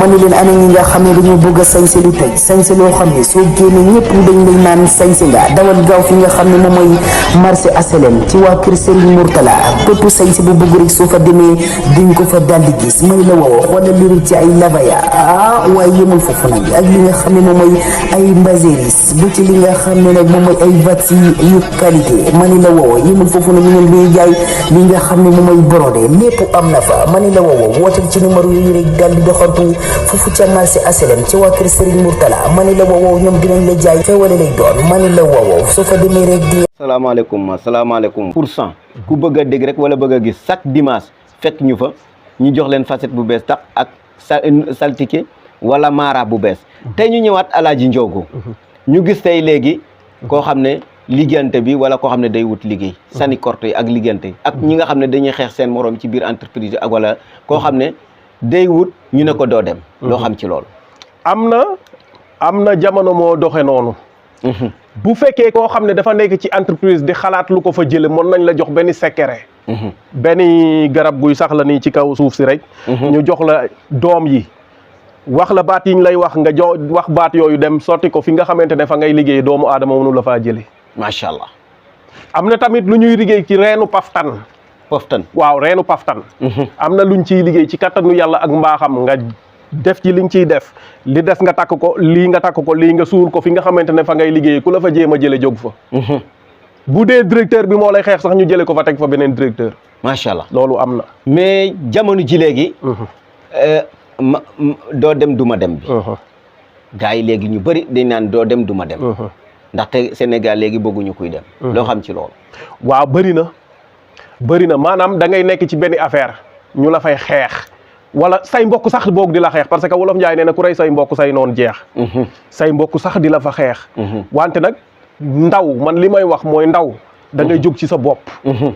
ma ni leen ana ñi nga xam ne dañoo bëgg a sañse lu tey sañse loo xam ne soo génnee ñëpp dañ lay naan sañse nga dawal gaaw fi nga xam ne moom mooy marché HLM ci waa kër Serigne Mourtala bépp sañse bu bëgg rek soo fa demee diñ ko fa daldi gis may la woo xoolal li ci ay labaya waaye yëmul foofu nag ak li nga xam ne moom mooy ay mbaséris bu ci li nga xam ne nag moom mooy ay vats yu qualité ma ni la woo yëmul foofu nag ñu ngi jaay li nga xam ne moom mooy brodé lépp am na fa ma ni la woo wootal ci numéro yi rek daldi doxantu foofu ca marché HLM ci waa kër Serigne Mourtala ma ni la woo ñoom dinañ la jaay xewale lay doon ma ni la woo soo fa demee rek di salaamaaleykum pour cent ku bëgg a dégg rek wala bëgg a gis chaque dimanche fekk ñu fa ñu jox leen facette bu bees tax ak saltike wala mara bu bees tey ñu ñëwaat Alaaji Njoogu ñu gis tey léegi koo xam ne liggéeyante bi wala koo xam ne day wut liggéey sani korte yi ak liggéeyante yi ak ñi nga xam ne dañuy xeex seen morom ci biir entreprise ak wala koo xam ne day wut ñu ne ko doo dem loo xam ci loolu am na jamono moo doxe noonu bu fekkee koo xam ne dafa nekk ci entreprise di xalaat lu ko fa jële mën nañ la jox benn secret benn garab guy sax la nii ci kaw suuf si rek ñu jox la doom yi wax la baat yi ñu lay wax nga wax baat yooyu dem sotti ko fi nga xamante ne fa ngay liggéey doomu aadama mënu la faa jële macha allah am na tamit lu ñuy liggéey ci reenu paftan waaw reenu paftan am na luñ ciy liggéey ci kattanu yàlla ak mbaaxam nga def ci liñ ciy def li des nga takk ko lii nga takk ko lii nga suul ko fi nga xamante ne fa ngay liggéey ku la fa jéem a jële jóg fa bu dee directeur bi moo lay xeex sax ñu jële ko fa teg fa beneen directeur macha allah loolu am na mais jamono ji léegi doo dem duma dem bi gars yi léegi ñu bëri dañ naan doo dem duma dem ndaxte Sénégal léegi bëgguñu kuy dem loo xam ci loolu waaw bëri na maanaam da ngay nekk ci benn affaire ñu la fay xeex wala say mbokk sax boog di la xeex parce que wolof Njaay nee na ku rey say mbokk say noon jeex say mbokk sax di la fa xeex wante nag ndaw man li may wax mooy ndaw da ngay jóg ci sa bopp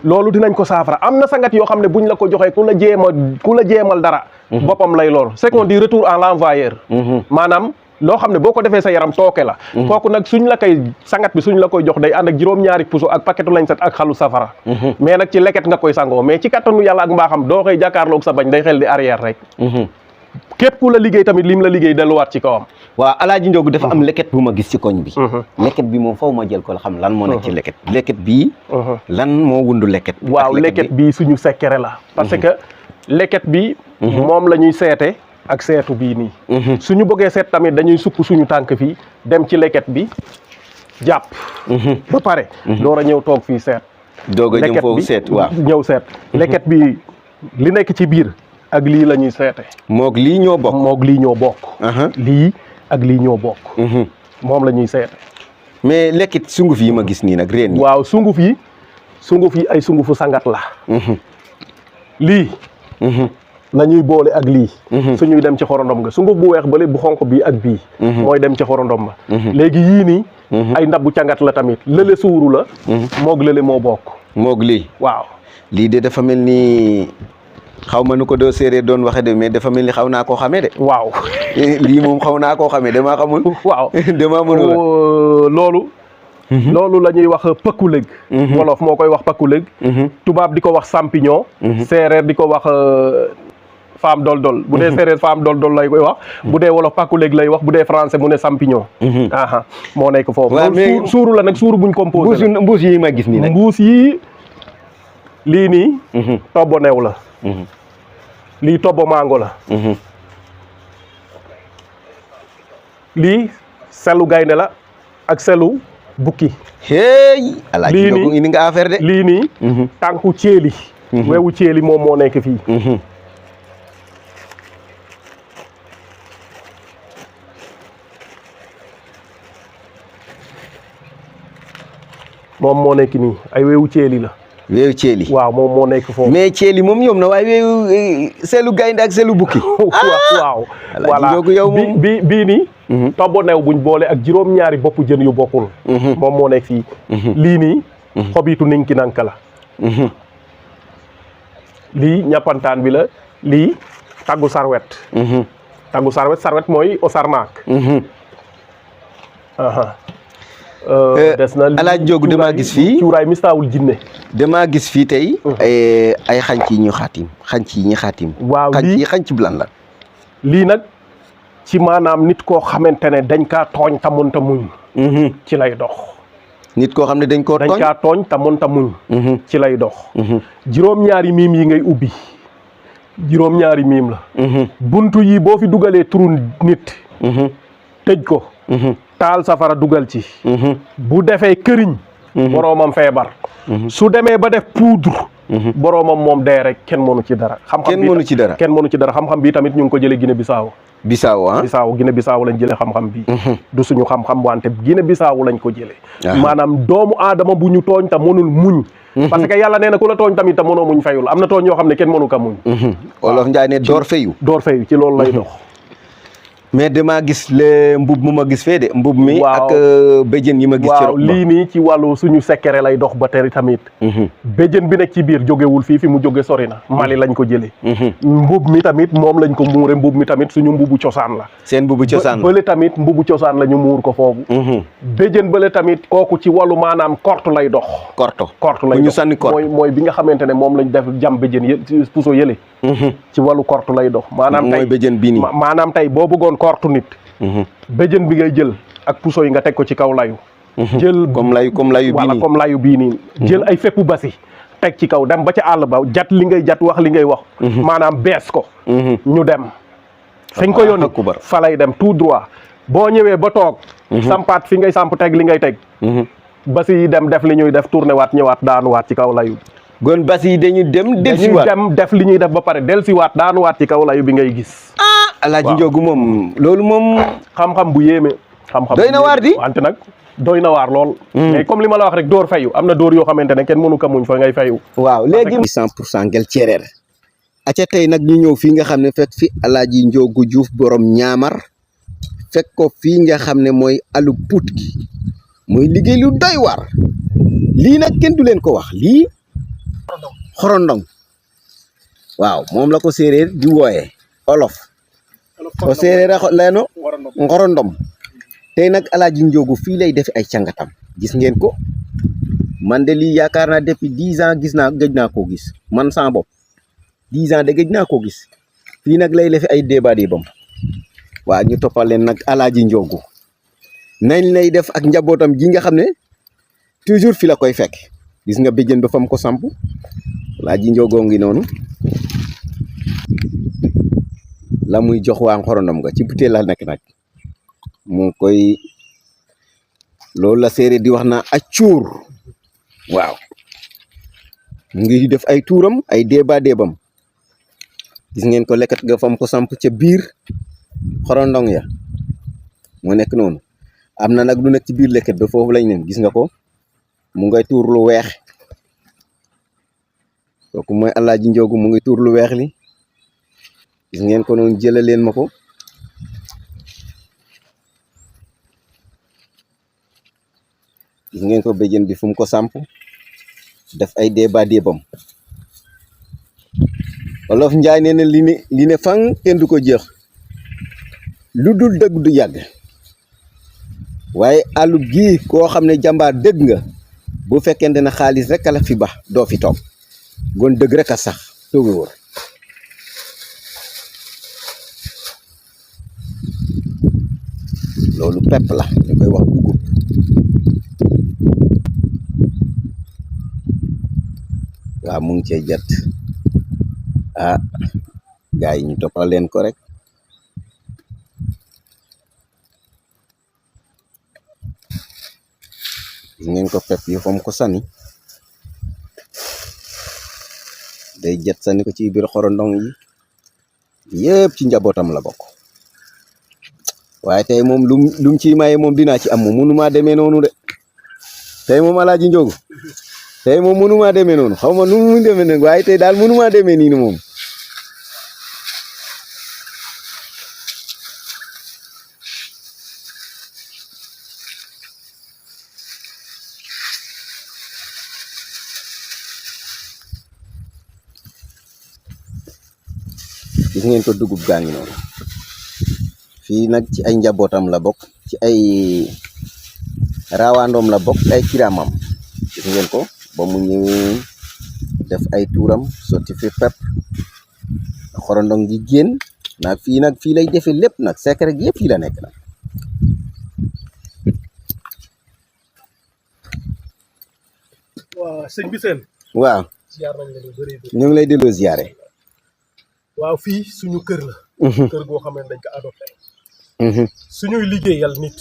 loolu dinañ ko saafara am na sangat yoo xam ne buñ la ko joxee ku la jéemal dara boppam lay lool c'est qu'on dit retour à l'envoyeur maanaam loo xam ne boo ko defee sa yaram tooke la kooku nag suñ la koy sangat bi suñ la koy jox day ànd ak juróom-ñaari puso ak paquetu lañ set ak xalu safara mais nag ci leket nga koy sangoo mais ci kattanu yàlla ak mbaaxam doo koy jàkkaarloog sa bañ day xel di arrière rek képp ku la liggéey tamit lim la liggéey delluwaat ci kawam waaw Alaaji Njoogu dafa am leket bu ma gis ci koñ bi leket bi moom faw ma jël ko la xam lan moo nekk ci leket bii lan moo wundu leket waaw leket bi suñu secret la parce que leket bi moom la ñuy seete ak seetu bii nii suñu bëggee seet tamit dañuy sukk suñu tànk fii dem ci leket bi jàpp ba pare door a ñëw toog fii seet doog a ñëw foofu seet waaw ñëw seet leket bi li nekk ci biir ak lii la ñuy seete moog lii ñoo bokk lii ak lii ñoo bokk moom la ñuy seete mais lekkit sunguf yi ma gis nii nag reen yi waaw sunguf yi ay sungufu sangat la lii la ñuy boole ak lii suñuy dem ci xorondom nga sunguf bu weex bale bu xonq bii ak bii mooy dem ci xorondom ba léegi yii nii ay ndabbu cangat la tamit lële suuru la moog lële moo bokk moog lii waaw lii de dafa mel ni xaw ma nu ko doo séeréer doon waxe de mais dafa mel ni xaw naa koo xamee de waaw lii moom xaw naa koo xamee damaa xamul waaw damaa mënul loolu la ñuy wax pëkkulëg wolof moo koy wax pëkkulëg tubaab di ko wax champignon séeréer di ko wax femme dol bu dee séeréer femme dol lay koy wax bu dee wolof pëkkulëg lay wax bu dee français mu ne champignon moo nekk foofu suuru la nag suuru buñ composé mbuus yi ma gis nii nag mbuus yi lii nii tobbo new la lii tobbo mango la lii selu gaynde la ak selu bukki hey Alaaji Njoogu indi nga affaire de lii nii tànku céeli wewu céeli moom moo nekk fii moom moo nekk nii ay wewu céeli la weewu ceeli waaw moom moo nekk foofu mais ceeli moom yom na waaye weewu selu gaynde ak selu bukki waaw voilà yow moom bii nii tobbo new buñ boole ak juróom-ñaari bopp jën yu bokkul moom moo nekk fii lii nii xobitu ninki nanka la lii ñappantaan bi la lii taggu sarwet sarwet mooy o sarmaak des na Alaaji Njoogu damaa gis fii cuuraay mistaawul jinne damaa gis fii tey ay xànc yi ñu xaatim xànc yi ñu xaatim waaw xànc yi xànc bi lan la lii nag ci maanaam nit koo xamante ne dañ kaa tooñ ta mënta muñ ci lay dox nit koo xam ne dañ koo dañ kaa tooñ ta mënta muñ ci lay dox juróom-ñaari miim yi ngay ubbi juróom-ñaari miim la buntu yi boo fi dugalee turu nit tëj ko taal safara dugal ci bu defee këriñ boroomam feebar su demee ba def poudre boroomam moom dee rek kenn mënu ci dara kenn mënu ci dara xam-xam bi tamit ñu ngi ko jëlee Guinée Bissau Guinée Bissau lañ jëlee xam-xam bi du suñu xam-xam wante Guinée Bissau lañ ko jëlee maanaam doomu aadama bu ñu tooñ ta mënul muñ parce que yàlla nee na ku la tooñ tamit ta mënoo muñ fayul am na tooñ yoo xam ne kenn mënu ka muñ Olof Njaay ne door fayu ci loolu lay dox mais damaa gis le mbub mu ma gis fee de mbub mi ak béjjën yi ma gis ci waaw lii nii ci wàllu suñu secret lay dox ba tey tamit béjjën bi nekk ci biir jógewul fi mu jóge sori na Mali lañ ko jëlee mbub mi tamit moom lañ ko muure mbub mi tamit suñu mbubu cosaan la seen mbubu cosaan bële tamit mbubu cosaan la ñu muur ko foofu béjjën bële tamit kooku ci wàllu maanaam korte lay dox korte lay dox mooy bi nga xamante ne moom lañ def jam béjjën puso yële ci wàllu korte lay dox maanaam tey béjjën bii nii maanaam tey boo bëggoon kortu nit béjjën bi ngay jël ak puso yi nga teg ko ci kaw layu jël comme layu bii nii jël ay feppu basi teg ci kaw dem ba ca àll ba jat li ngay jat wax li ngay wax maanaam bees ko ñu dem fañ ko yónni fa lay dem tout droit boo ñëwee ba toog sampaat fi ngay samp teg li ngay teg basi yi dem def li ñuy def tourné waat ñëwaat daanuwaat ci kaw layu gon basi yi dañuy dem def li ñuy def ba pare del si waat daanuwaat ci kaw layu bi ngay gis Alaaji Njoogu moom loolu moom xam-xam bu yéeme xam-xam doy na waar di wante nag doy na waar lool mais comme li ma la wax rek dóor fayu am na dóor yoo xamante ne kenn mënu ko muñ fa ngay fayu waaw léegi 100% Guel Thierere aca tey nag ñu ñëw fii nga xam ne fekk fi Alaaji Njoogu Juuf borom ñaamar fekk ko fii nga xam ne mooy alu puut gi muy liggéey lu doy waar lii nag kenn du leen ko wax lii xorondong waaw moom la ko séeréer di wooyee olof o séeréer a leeno ngorondom tey nag Alaaji Njoogu fii lay def ay cangatam gis ngeen ko man de lii yaakaar naa depuis 10 ans gëj naa koo gis man sama bopp 10 ans de gëj naa koo gis fii nag lay defi ay débat bam waaw ñu toppal leen nag Alaaji Njoogu nañ lay def ak njabootam gi nga xam ne toujours fi la koy fekk gis nga béjjën ba fam ko samp Alaaji Njoogu ngi noonu la muy jox waa xorondom nga ci butéel la nekk nag mu koy loolu la séeréer di wax na accuur waaw mu ngi def ay tuuram ay déebam gis ngeen ko lekkat nga fam ko samp ca biir xorondong ya moo nekk noonu am na nag lu nekk ci biir lekkat ba foofu lañ nen gis nga ko mu ngay tuur lu weex kooku mooy Alaaji Njoogu mu ngi tuur lu weex li gis ngeen ko noonu jëlaleen ma ko gis ngeen ko béjjën bi fu mu ko samp def ay déebam Wolof Njaay nee na li ne fang kenn du ko jeex lu dul dëgg du yàgg waaye àllu gii koo xam ne jàmbaar dëgg nga bu fekkente ne xaalis rek a la fi ba doo fi toog gon dëgg rek a sax toogi wóor loolu pepp la ñu koy wax dugub waaw mu ngi cee jot gars yi ñu toppal leen ko rek gis ngeen ko pepp yi fam ko sànni day jot sànni ko ci biir xorondong yi yëpp ci njabootam la bokk waaye tey moom lum ciy maye moom dinaa ci am moom mënumaa demee noonu de tey moom Alaaji Njoogu tey moom mënumaa demee noonu xaw ma nu mu demee nag waaye tey daal mënumaa demee nii moom gis ngeen ko dugub gaa ngi noonu fii nag ci ay njabootam la bokk ci ay raawaandoom la bokk ay kiramam gis ngeen ko ba mu ñëwee def ay tuuram sotti fi pepp xorondong gi génn nag fii lay defee lépp nag secret gi yëpp fii la nekk nag. waaw sëñ bi seen. waaw. ziar nañ la lu bëri. ñu ngi lay delloo ziare. waaw fii suñu kër la. kër goo xamante dañ ko adopté. suñuy liggéeyal nit.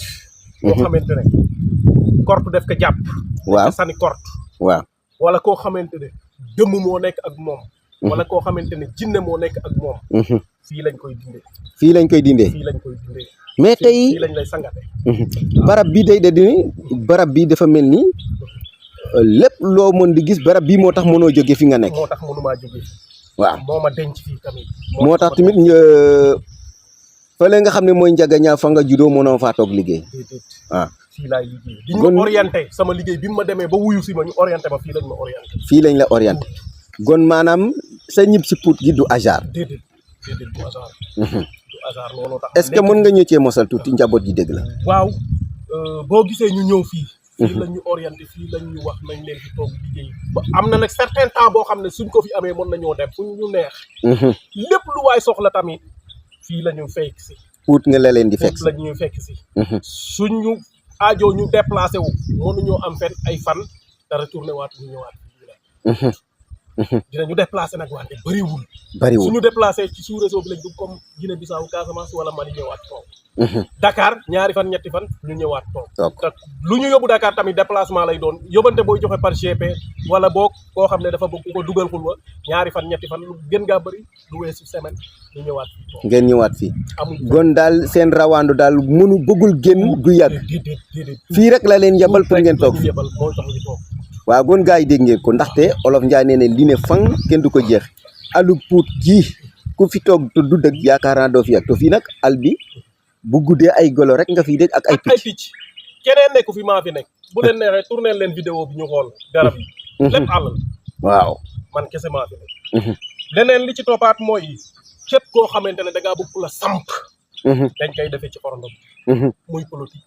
boo xamante ne korte def ko jàpp. waaw sani korte. waaw. wala koo xamante ne dëmm moo nekk ak moom. wala koo xamante ne jinne moo nekk ak moom. fii lañ koy dindee. fii lañ koy dindee. fii lañ koy dindee. mais tey fii lañ lay sangate. barab bi day di barab bi dafa mel ni lépp loo mën di gis barab bii moo tax mënoo jóge fi nga nekk. moo tax mënumaa jóge. waaw moo ma denc fii tamit. moo tax tamit fële nga xam ne mooy njaga ñaa fa nga juddoo mënoo faa toog liggéey. déedéet. ah fii laay liggéey. di ñu orienté sama liggéey bi mu ma demee ba wuyu si ma ñu orienté ma fii lañ ma orienté. fii lañ la orienté. gon maanaam sa ñib si Pout gi du hasard. déedéet du hasard. du hasard looloo tax. est-ce que mën nga ñu cee mosal tuuti njaboot gi dégg la. waaw boo gisee ñu ñëw fii. fii lañ ñu orienté fii lañ ñu wax nañ leen fi toog liggéey. ba am na nag certain temps boo xam ne suñ ko fi amee mën nañoo dem fu ñu neex. lépp lu waay soxla tamit fii la ñu fekk si. Pout nga la leen di fekk si la ñuy fekk si. suñu aajo ñu déplacé wu mënuñoo am fenn ay fan te retourné waat ñu ñëwaat. dinañu déplacé nag wante bëriwul. suñu déplacé ci sous réseau bi lañ dugg comme Guinée Bissau Casamance wala Mali ñëwaat toog. Dakar ñaari fan ñetti fan ñu ñëwaat toog. te lu ñu yóbbu Dakar tamit déplacement lay doon yóbbante booy joxe par GP wala boog koo xam ne dafa bëgg ko dugal xul wa ñaari fan ñetti fan lu gën ngaa bëri lu weesu semaine ñu ñëwaat fii toog. ngeen ñëwaat fii. amul gon daal seen rawaandu daal mënu bëggul génn du yàgg. déedéet fii rek la leen yebal pour ngeen toog fii. moo tax ñu toog. waaw gon gars yi dégg ngeen ko ndaxte olof Njaay nee ne li ne fang kenn du ko jeex alu Pout ji ku fi toog du dëgg yaakaar naa doo fi yàgg to fii nag al bi bu guddee ay golo rek nga fiy dégg ak ay picc. keneen nekku fi maa fi nekk bu leen neexee tourné leen vidéo bi ñu xool garab yi. lépp àll la. waaw man kese maa fi nekk. leneen li ci toppaat mooy képp koo xamante ne da ngaa bëgg la samp. dañ koy defee ci xorondom. muy politique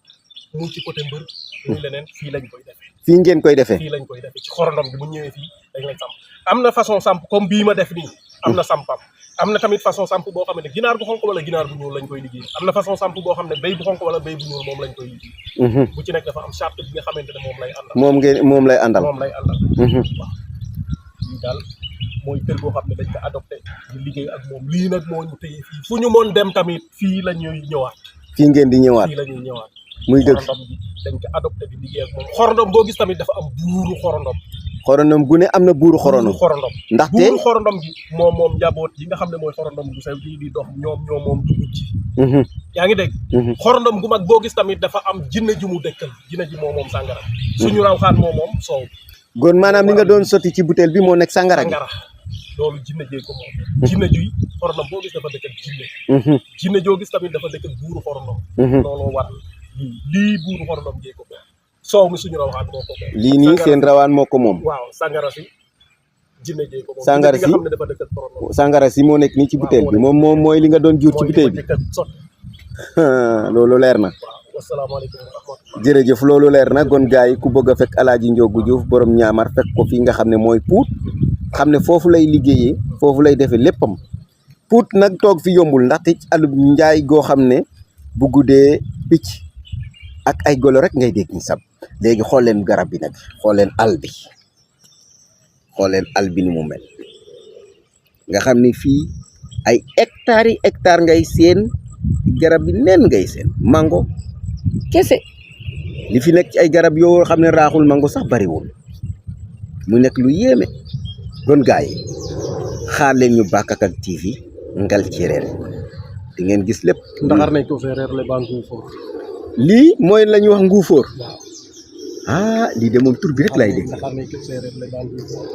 muy ci côté mbër muy leneen fii lañ koy defee. fii ngeen koy defee. fii lañ koy defee ci xorondom bi bu ñëwee fii dañ lay samp am na façon samp comme bii ma def nii am na sampam am na tamit façon samp boo xam ne ginaar bu xonk wala ginaar bu ñuul lañ koy liggéey am na façon samp boo xam ne béy bu xonk wala béy bu ñuul moom lañ koy liggéey. bu ci nekk dafa am charte bi nga xamante ne moom lay àndal. moom lay àndal. waaw lii daal mooy kër goo xam ne dañ ko adopté di liggéey ak moom lii nag moo ñu téye fii fu ñu mën dem tamit fii la ñuy ñëwaat. fii ngeen di ñëwaat. fii la ñuy ñëwaat. muy dëgg xorondom bi dañ ko adopté di liggéey ak moom xorondom boo gis tamit dafa am buuru xorondom. xorondom gu ne am na buuru xorondom. ndaxte buuru xorondom gi moom njaboot yi nga xam ne mooy xorondom bu sew bii di dox ñoom moom dugub ci. yaa ngi dégg. xorondom gu mag boo gis tamit dafa am jinne ju mu dëkkal jinne ji moom sàngara suñu raw xaan moom soow. gon maanaam li nga doon sotti ci butéel bi moo nekk sàngara gi. loolu jinne jee ko moom. jinne juy xorondom boo gis dafa dëkk ak jinne. jinne joo gis tamit dafa dëkk ak buuru xorondom. looloo war lii buuru xorondom jee ko moom. soow mi suñu rawaan moo ko moom. lii nii seen rawaan moo ko moom. waaw sangara si jinne jee ko moom. sangara si nga xam ne dafa dëkk ak xorondom. sangara si moo nekk nii ci butéel bi moom mooy li nga doon juur ci butéel bi. loolu leer na. asalaamaaleykum wa rahmatulah. jërëjëf loolu leer na gon gars yi ku bëgg a fekk Alaaji Njoogu Juuf borom ñaamar fekk ko fii nga xam ne mooy Pout xam ne foofu lay liggéeyee foofu lay defee léppam Pout nag toog fi yombul ndaxte ci alub njaay goo xam ne bu guddee picc ak ay golo rek ngay dégg ñu sab léegi xool leen garab bi nag xool leen al bi ni mu mel nga xam ne fii ay hectares yi hectares ngay seen garab bi neen ngay seen mango kese li fi nekk ci ay garab yoo xam ne raaxul mango sax bariwul mu nekk lu yéeme kon gaay yi xaar leen ñu Bakakak TV ngal ci reer di ngeen gis lépp. ndaxar nañ ko séeréer le ba nguufoor. lii mooy la ñuy wax nguufoor. ah lii de moom tur bi rek lay dégg. ndaxar nañ ko séeréer le ba nguufoor.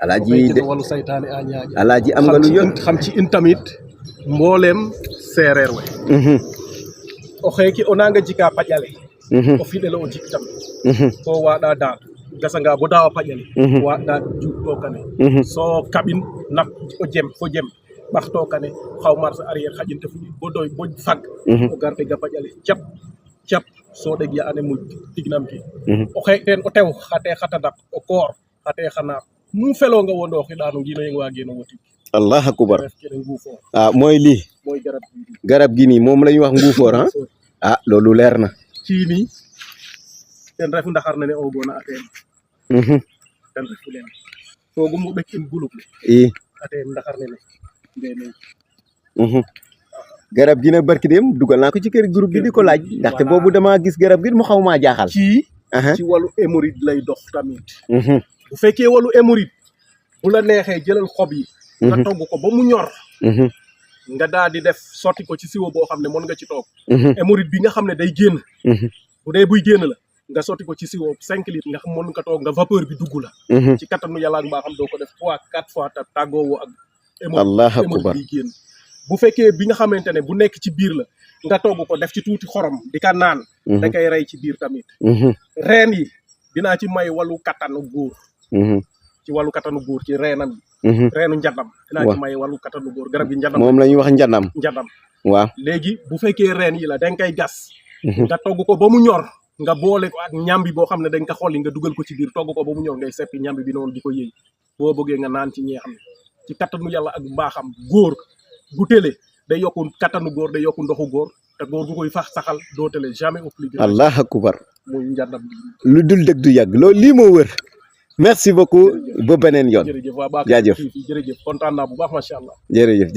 alaaji de walu saytaane a ñaaja. alaaji am nga lu yoon xam ci in tamit mbooleem séeréer we. o xeeki o nanga jika paƴale. o fiɗele o jik tam. ko waɗa daal gasanga bo dawa paƴale. waɗa juɗɗo kane. so kaɓin nak o jem fo jem ɓaxto kane xaw marché arrière xaƴinte fuɗi bo doy bo fag. o gar ɗega paƴale cap so ɗeg ya ane muj tignam ki. o xeek teen o tew xate xatadak o koor xate xanar mu felonga wondo xiɗano ngino yeng wageno wotik allah akubar ref kene nguufoor ah mooy lii mooy garab gi nii moom la ñuy wax nguufoor ah ah loolu leer na kii nii ten refu ndaxar nene o goona a teen ten refu leen fogum o ɓek in gulup le i a teen ndaxar nene ndene garab gi nag barki dem dugal naa ko ci kër groupe bi di ko laaj ndaxte boobu dama gis garab gi mu xaw maa jaaxal kii ci wàllu hémorroïde lay dox tamit bu fekkee wàllu hémorroïde bu la neexee jëlal xob yi nga togg ko ba mu ñor nga daal di def sotti ko ci siwo boo xam ne mën nga ci toog hémorroïde bi nga xam ne day génn bu dee buy génn la nga sotti ko ci siwo 5 litres nga xam mën nga toog nga vapeur bi dugg la ci kattanu yàlla ak mbaaxam doo ko def 3 4 fois te tàggoowoo ak hémorroïde bi génn bu fekkee bi nga xamante ne bu nekk ci biir la nga togg ko def ci tuuti xorom di ka naan da koy rey ci biir tamit reen yi dinaa ci may wàllu kattanu góor ci wàllu kattanu góor ci reenam yi reenu njadam dinaa ci may wàllu kattanu góor garab gi njadam moom la ñuy wax njadam waaw léegi bu fekkee reen yi la da nga koy gas nga togg ko ba mu ñor nga boole ko ak ñambi boo xam ne dañ ko xolli nga dugal ko ci biir togg ko ba mu ñor ngay seppi ñambi bi noonu di ko yëy boo bëggee nga naan ci ñi xam ne ci kattanu yàlla ak mbaaxam góor bu télé day yokku kattanu góor day yokku ndoxu góor te góor gu koy fax saxal doo télé jamais au plus allah akubar muy njàndam lu dul dëgg du yàgg loolu lii moo wër merci beaucoup ba beneen yoon jërëjëf waa baax jaajëf jërëjëf kontaan naa bu baax macha allah jërëjëf